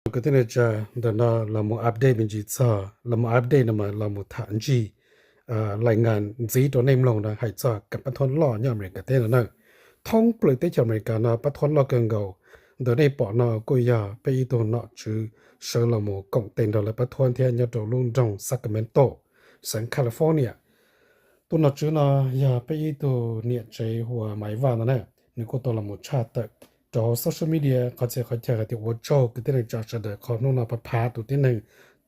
Kwv tij neej tsa, ntawm no los mus update me ntsis txog, los mus update no mas los mus tham ncig, lais ngas ntxiv rau nej mloog no hais txog kam pab thuab loj nyob Amelikas teb no na. Thoob plaws teb chaws Amelikas no pab thuab loj kawg nkaus. Ntawm nej pom no kuj yog peb ib tug nom tswv sawv los mus koom tes nrog lawv pab thuab thiab nyob rau lub nroog Sacramento, xeev California. Tus nom tswv no yog peb ib tug niam tsev hu ua Maiv Vaj no na. Nws kuj tau los mus tshaj tawm rau hauv social media qhov txhia qhov chaw hais tias ua tsaug kwv tij neej tsa sawv daws qhov hnub no phav phav tus tib neeg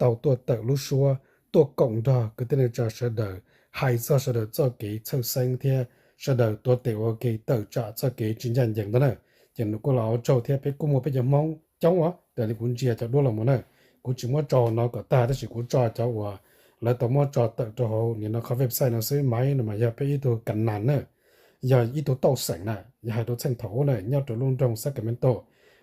tau tuaj tawm lub suab, tuaj koom nrog kwv tij neej tsa sawv daws hais txog sawv daws txoj kev txhawj xeeb thiab sawv daws tuav tes ua ke tawm tsam txoj kev tsis ncaj ncees ntawd na. Ces nws kuj los ua tsaug thiab peb kuj muaj peb cov Hmoob coob os, raws li kuv ntsia cov duab los mus na. Kuv tsis muab tso no kom tag tab sis kuv tso cov uas lawv tau muab tso tawm rau hauv nim no qhov website no xwb. Maiv no mas yog peb ib tug kam nas na, yog ib tug tauj xeem na, yog hais rau txheej thaum ub na nyob rau lub nroog Sacramento.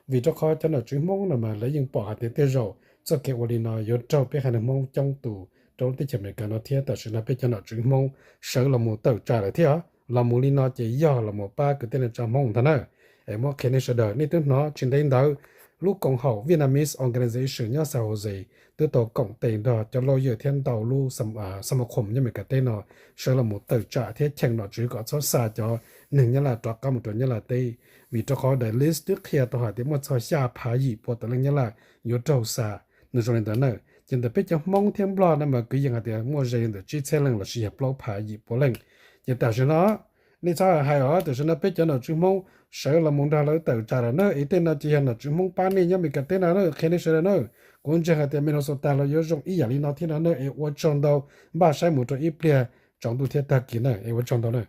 Vim rau qhov cov nom tswv Hmoob no mas lawv yeej pom hais tias tej zaum txoj kev ua li no yuav raug peb haiv neeg Hmoob coob tus rau lub teb chaws Amelikas no thiab tam sim no peb cov nom tswv Hmoob sawv los mus tawm tsam lawm thiab. Los mus li no ces yog los mus pab kwv tij neej tsa Hmoob ntag na. Es muab qhia nej sawv daws, nej twb hnov tsis ntev ntawd lub koom haum Vietnamese Organization nyob San Jose twb tau koom tes nrog cov lawyer thiab ntau lub xas mas khoom nyob Amelikas teb no sawv los mus tawm tsam thiab cheem nom tswv kom txhob xa cov neeg Nyab Laj rov qab mus rau Nyab Laj teb. Vim rau qhov daim list twb qhia tau hais tias muaj txog xya phav yim pua tawm leej Nyab Laj yuav raug xa, nws zoo li ntawd na. Ces ntawm peb cov Hmoob thiab Nplog no mas kwv yees hais tias muaj ze li ntawm tsib txhiab leej lossis yog plaub phav yim pua leej. Ces tam sim no nej txhob hais os, tam sim no peb cov nom tswv Hmoob sawv los mus nrog lawv tawm tsam lawm na, es tej no ces yog nom tswv Hmoob pab nej nyob Amelikas teb no na, qhia nej sawv daws na. Kuv ntseeg hais tias Minnesota los yuav zoo ib yam li no thiab no na, es ua tsaug ntau, npaj saib mus rau ib pliag tsaus ntuj thiab tag kis na, es ua tsaug ntau na.